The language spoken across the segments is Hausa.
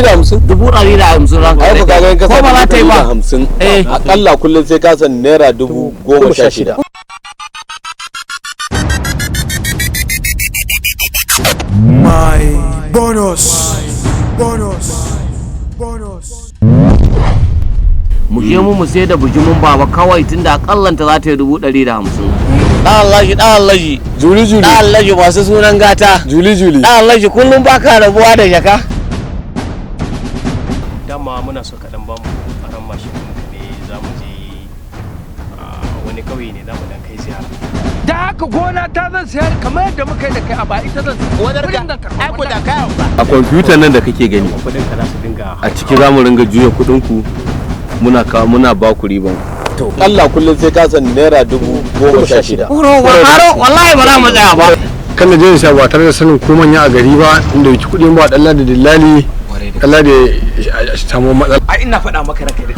150. 150 ranka. Ai ka ga in ka ko ba za ta yi ba. 150, Eh. akalla kullum sai ka san naira 16,000. My bonus. Bonus. Bonus. Mu je mu sai da bujimin baba kawai, tunda akallanta za ta yi 150. Dan Allah, dan Allah. Juli juli. Dan Allah, masu sunan gata. Juli juli. Dan Allah, kullum baka rabuwa da jaka. Dama muna so kaɗan ba mu aron mashin ɗinka ne, za mu je wani ƙauye ne, za mu dan kai ziyara. Da haka gona ta zan sayar kamar yadda muka yi da kai a ba ita zan Gonar ka ai ko da kai ba. A kwamfutar nan da kake gani, Kuɗin ka za su dinga a ciki za mu ringa juya kuɗin ku, muna kawo muna ba ku riban. Akalla kullum sai ka san naira 16,000. Haro wallahi ba za mu tsaya ba. Kan da jin ba tare da sanin ko manya a gari ba, inda yake kuɗin ba dalla da dillali Allah da ya samu matsala. Ai ina faɗa maka ranka daɗe,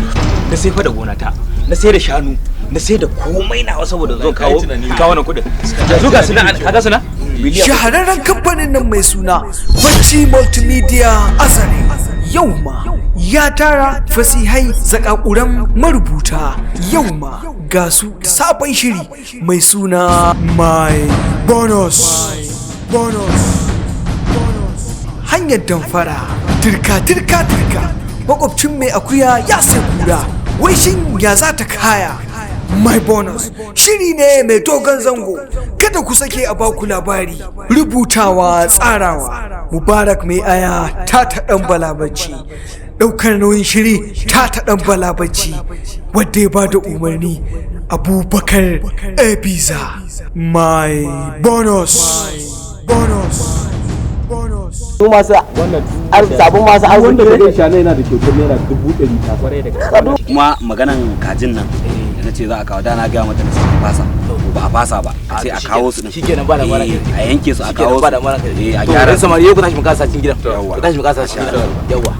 na sai fa da gona ta, na sai da shanu, na sai da komai nawa saboda zo kawo kawo wannan kuɗin. Yanzu ga suna, kaga suna biliyan. Shahararren kamfanin nan mai suna Bacci Multimedia Azare yau ma ya tara fasihai zakakuran marubuta, yau ma ga su da sabon shiri mai suna My Bonus. Bonus. Hanyar damfara, turka turka turka, makwabcin mai akuya ya sai kura, wai shin ya za ta kaya? My Bonus shiri ne mai dogon zango, kada ku sake a baku labari. Rubutawa, tsarawa, Mubarak Mai Aya ta ta dan Balabacci. Daukar nauyin shiri ta ta dan Balabacci, wadda ya bada umarni Abubakar Ebiza. My Bonus. Bonus. Bonus. Su masu sabon masu Wanda arziki ka ne. gan shana yana da kyautar naira 100,000. Kuma maganan kajin nan da na ce za a kawo, da na gaya mata na ce a fasa, ba a fasa ba, a ce a kawo su din. Shikenan, ba da mara. Eh, a yanke su a kawo ba da su. mara. Eh, a To gyara ran su. Samari, yau ku tashi mu kasa cikin gidan. Yawwa. Ku tashi mu kasa cikin gidan, yawa.